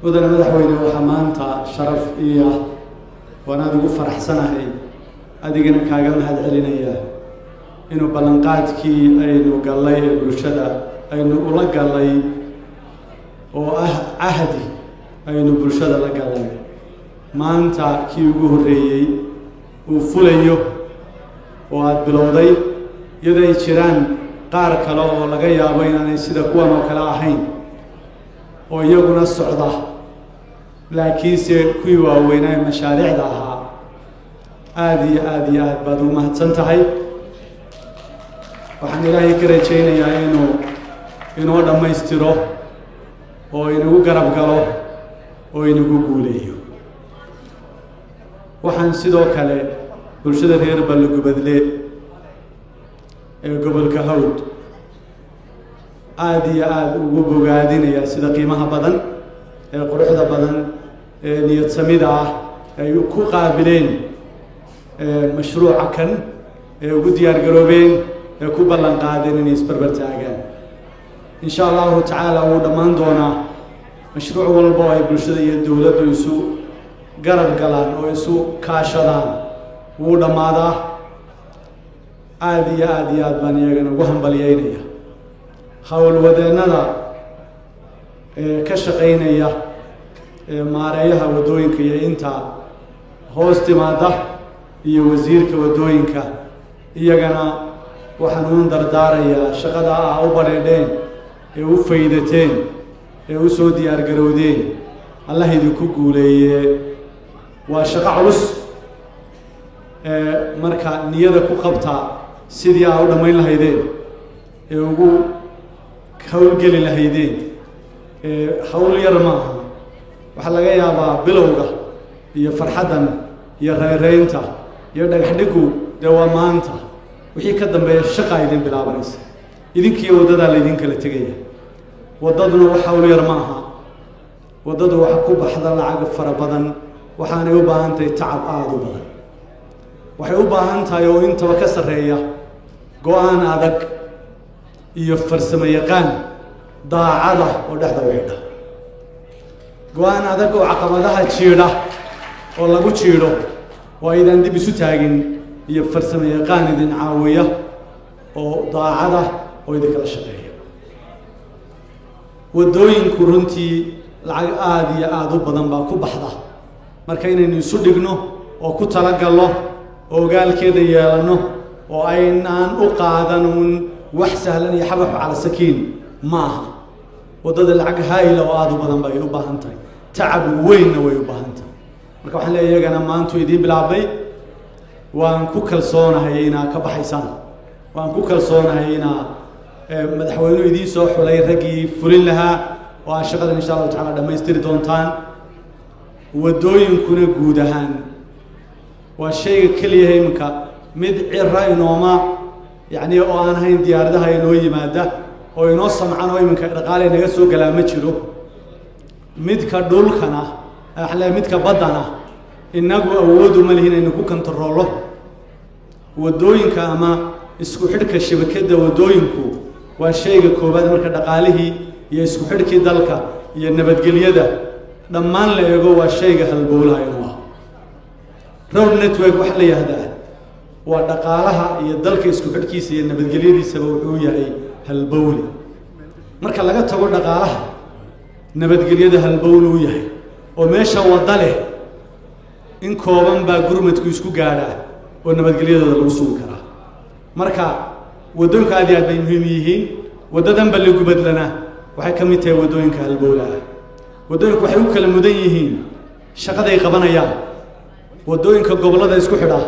Mudane madaxweyne, waxaa maanta sharaf ii ah, waan aada ugu faraxsanahay, adigana kaaga mahad celinaya, inuu ballanqaadkii aynu gallay ee bulshada aynu ula gallay, oo ah cahdi aynu bulshada la gallay, maanta kii ugu horreeyey uu fulayo oo aada bilowday, iyadoo ay jiraan qaar kale oo laga yaabo inaanay sida kuwan oo kale ahayn oo iyaguna socda, laakiinse kuwii waaweynaa ee mashaariicda ahaa. Aada iyo aada iyo aad baad ugu mahadsan tahay. Waxaan Ilaahay ka rajaynayaa inuu inoo dhammaystiro oo inagu garab galo oo inagu guuleeyo. Waxaan sidoo kale bulshada reer Balligubadle ee gobolka Hawd aada iyo aada ugu bogaadinayaa sida qiimaha badan ee quruxda badan ee niyad samida ah ay ku qaabileen mashruuca kan, ee ugu diyaar garoobeen, ee ku ballan qaadeen inay isbarbar taagaan. Insha Allahu tacaala wuu dhammaan doonaa. Mashruuc walba oo ay bulshada iyo dowladdu isu garab galaan oo isu kaashadaan wuu dhammaadaa. Aada iyo aada iyo aad baan iyagana ugu hambalyeynaya. Howlwadeennada ee ka shaqaynaya ee maareeyaha waddooyinka iyo inta hoos timaada iyo wasiirka waddooyinka, iyagana waxaan uun dardaarayaa shaqada ah u badheedheen ee u faydateen ee u soo diyaar garowdeen, Allah idinku guuleeye. Waa shaqo culus. Marka niyada ku qabta sidii aa u dhammayn lahaydeen ee ugu howlgeli lahaydeen. Hawl yar ma aha. Waxaa laga yaabaa bilowga iyo farxaddan iyo rayraynta iyo dhagax dhiggu dee waa maanta, wixii ka dambeeya shaqaa idin bilaabanaysa, idinkiiyo waddadaa laydin kala tegaya. Waddaduna wax hawl yar ma aha. Waddadu waxa ku baxda lacag fara badan, waxaanay u baahan tahay tacab aada u badan. Waxay u baahan tahay, oo intaba ka sarreeya, go-aan adag iyo farsamo yaqaan daacada oo dhexda u xidha, go-aan adag oo caqabadaha jiidha oo lagu jiidho oo aydaan dib isu taagin, iyo farsamo yaqaan idin caawiya oo daacada oo idinkala shaqeeya. Waddooyinku runtii lacag aada iyo aada u badan baa ku baxda. Marka inaynu isu dhigno oo ku talagalno oo ogaalkeeda yeelanno oo aynaan u qaadan uun wax sahlan iyo xabaxu cala sakiin ma aha. Waddada lacag haayila oo aada u badan bay u baahan tahay, tacab weynna way u baahan tahay. Marka waxaan leeyahay, iyagana maantu idiin bilaabmay, waan ku kalsoonahay inaa ka baxaysaan. Waan ku kalsoonahay inaa madaxweynuhu idiin soo xulay raggii fulin lahaa oo aad shaqadan insha Allahu tacala dhammaystiri doontaan. Waddooyinkuna guud ahaan waa shayga keliyaha iminka mid cira inooma, yacni, oo aan ahayn diyaaradaha inoo yimaada oo inoo samcan oo iminka dhaqaale naga soo galaa ma jiro. Midka dhulkana waxaan leeyahay, midka baddana innagu awoodu ma lihin aynu ku kantaroollo. Waddooyinka ama isku xidhka shabakadda waddooyinku waa shayga koowaad marka dhaqaalihii iyo isku xidhkii dalka iyo nabadgelyada dhammaan la eego, waa shayga halbowlaha inuu ah. Road network waxaa la yihahdaa waa dhaqaalaha iyo dalka isku xidhkiisa iyo nabadgelyadiisaba wuxuu yahay halbowle. Marka laga tago dhaqaalaha, nabadgelyada halbowle u yahay, oo meesha wadda leh in kooban baa gurmadku isku gaadhaa oo nabadgelyadooda lagu sugi karaa. Marka waddooyinka aad iyo aad bay muhiim yihiin. Waddadan Balligubadlana waxay ka mid tahay waddooyinka halbowlaha. Waddooyinku waxay u kala mudan yihiin shaqaday qabanayaan. Waddooyinka gobollada isku xidha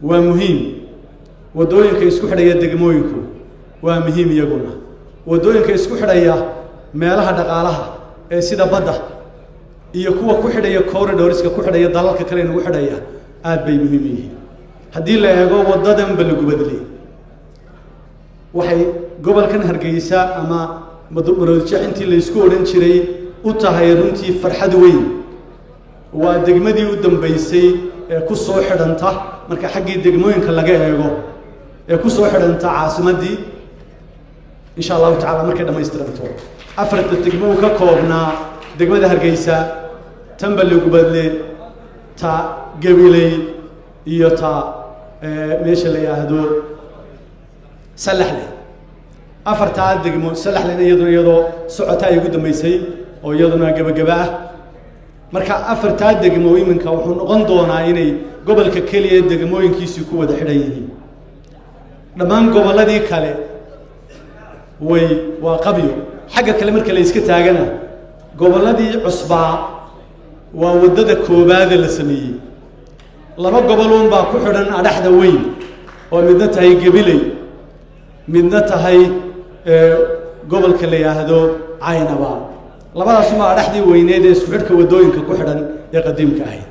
waa muhiim. Waddooyinka isku xidhaya degmooyinku waa muhiim iyaguna. Waddooyinka isku xidhaya meelaha dhaqaalaha ee sida badda iyo kuwa ku xidhaya corridorska, ku xidhaya dalalka kale nagu xidhaya, aad bay muhiim yihiin. Haddii la eego waddadan Balligubadle, waxay gobolkan Hargeysa ama Maroodijeex intii laysku odhan jiray u tahay runtii farxad weyn. Waa degmadii u dambeysay ee ku soo xidhanta, marka xaggii degmooyinka laga eego, ee ku soo xidhanta caasimaddii. Insha Allahu tacala markay dhammaystiranto, afarta degmo uu ka koobnaa Degmada Hargeysa, tan Balligubadle, ta Gabiley iyo ta meesha la yidhaahdo Sallaxle. Afartaa degmo, Sallaxlena iyaduna iyadoo socota ay ugu dambeysay oo iyaduna gebagaba ah. Marka afartaa degmo iminka wuxuu noqon doonaa inay gobolka keliya degmooyinkiisii ku wada xidhan yihiin. Dhammaan gobolladii kale way waa qabyo. Xagga kale marka la iska taagana, gobolladii cusbaa waa waddada koobaade la sameeyey. Laba gobol uun baa ku xidhan adhaxda weyn, oo midna tahay Gabiley, midna tahay gobolka la yidhaahdo Caynaba. Labadaasuma adhaxdii weyneed ee isku xidhka waddooyinka ku xidhan ee qadiimka ahayd.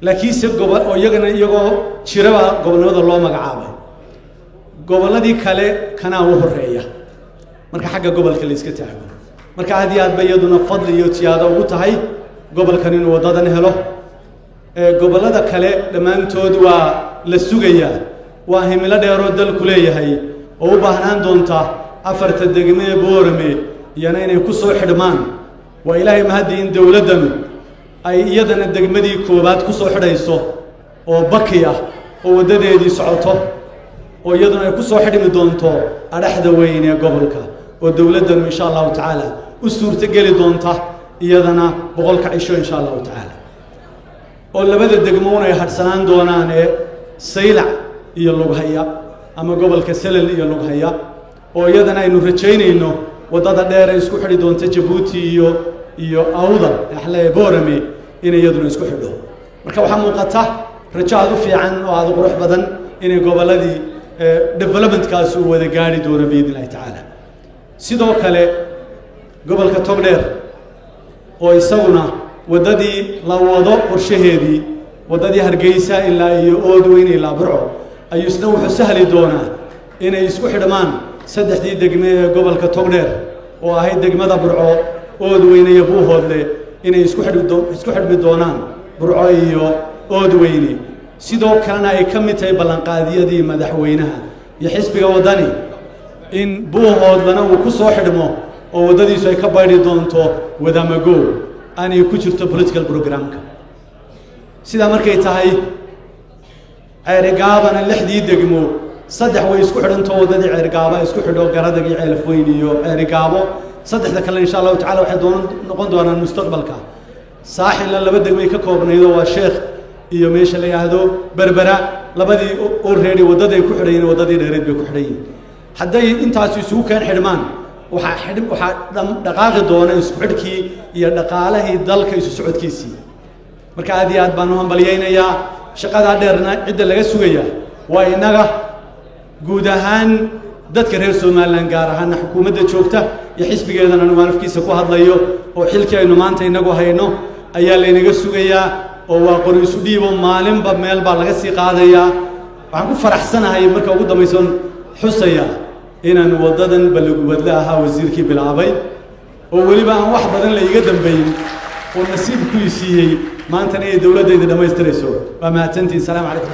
Laakiinse gobo oo iyagana iyagoo jiraba gobolnimada loo magacaabay, gobolladii kale kanaa u horeeya marka xagga gobolka la iska taago. Marka aad iyo aad ba iyaduna fadli iyo tiyaado ugu tahay gobolkan inuu waddadan helo. Gobollada kale dhammaantood waa la sugayaa. Waa himilo dheeroo dalku leeyahay oo u baahnaan doonta afarta degme ee Boorame iyana inay ku soo xidhmaan. Waa Ilaahay mahadii in dowladdanu ay iyadana degmadii koowaad ku soo xidhayso oo Baki ah, oo waddadeedii socoto, oo iyaduna ay ku soo xidhmi doonto adhaxda weyn ee gobolka, oo dowladdanu insha Allahu tacaala u suurtogeli doonta iyadana 100-ka cisho insha Allahu tacaala, oo labada degmo un ay hadhsanaan doonaan ee Saylac iyo Lughaya ama gobolka Selel iyo Lughaya, oo iyadana aynu rajaynayno waddada dheer ee isku xidhi doonta Jabuuti iyo Awdal axle Boorame inay iyaduna isku xidho. Marka waxaa muuqata rajo aad u fiican oo aada u qurux badan inay gobolladii developmentkaasi uu wada gaari doono biidn Illahi tacaala. Sidoo kale gobolka Togdheer oo isaguna waddadii la wado qorshaheedii, waddadii Hargeysa ilaa iyo Oodweyn ilaa Burco, ayuu isna wuxuu sahli doonaa inay isku xidhmaan saddexdii degme ee gobolka Togdheer, oo ahayd degmada Burco, Oodweyne iyo Buuhoodle, inay isku xidhmi doonaan Burco iyo Oodweyne. Sidoo kalena ay ka mid tahay ballanqaadyadii madaxweynaha iyo xisbiga Waddani in Buuhoodlana uu ku soo xidhmo oo waddadiisu ay ka baydhi doonto Wadaamagow, aanay ku jirto political programka. Sidaa markay tahay, Ceerigaabana lixdii degmo saddex way isku xidhantoo, waddadii Ceerigaaba isku xidho Garadag iyo Ceelafweyn iyo Ceerigaabo. Saddexda kale insha Allahu tacala waxay doon noqon doonaan mustaqbalka. Saaxilna laba degmay ka koobnaydo, waa Sheekh iyo meesha la yidhaahdo Berbera. Labadii already waddaday ku xidhan yihin, waddadii dheereed bay ku xidhan yihin. Hadday intaasu isugu keen xidhmaan, waxaa dhaqaaqi doona isku xidhkii iyo dhaqaalahii dalka isu socodkiisii. Marka aad iyo aad baan u hambalyaynayaa. Shaqadaa dheerna cidda laga sugayaa waa innaga guud ahaan dadka reer Somaliland, gaar ahaana xukuumadda joogta iyo xisbigeedana anigu aan afkiisa ku hadlayo, oo xilkii aynu maanta inagu hayno ayaa laynaga sugayaa, oo waa qori isu dhiibo, maalinba meel baa laga sii qaadayaa. Waxaan ku faraxsanahay marka ugu dambaysan xusaya inaan waddadan Balligubadle ahaa wasiirkii bilaabay, oo weliba aan wax badan la iga dambeyn oo nasiibkuu siiyey maantana inay dowladdayda dhammaystirayso. Waa mahadsantihin. Salamu calaykum.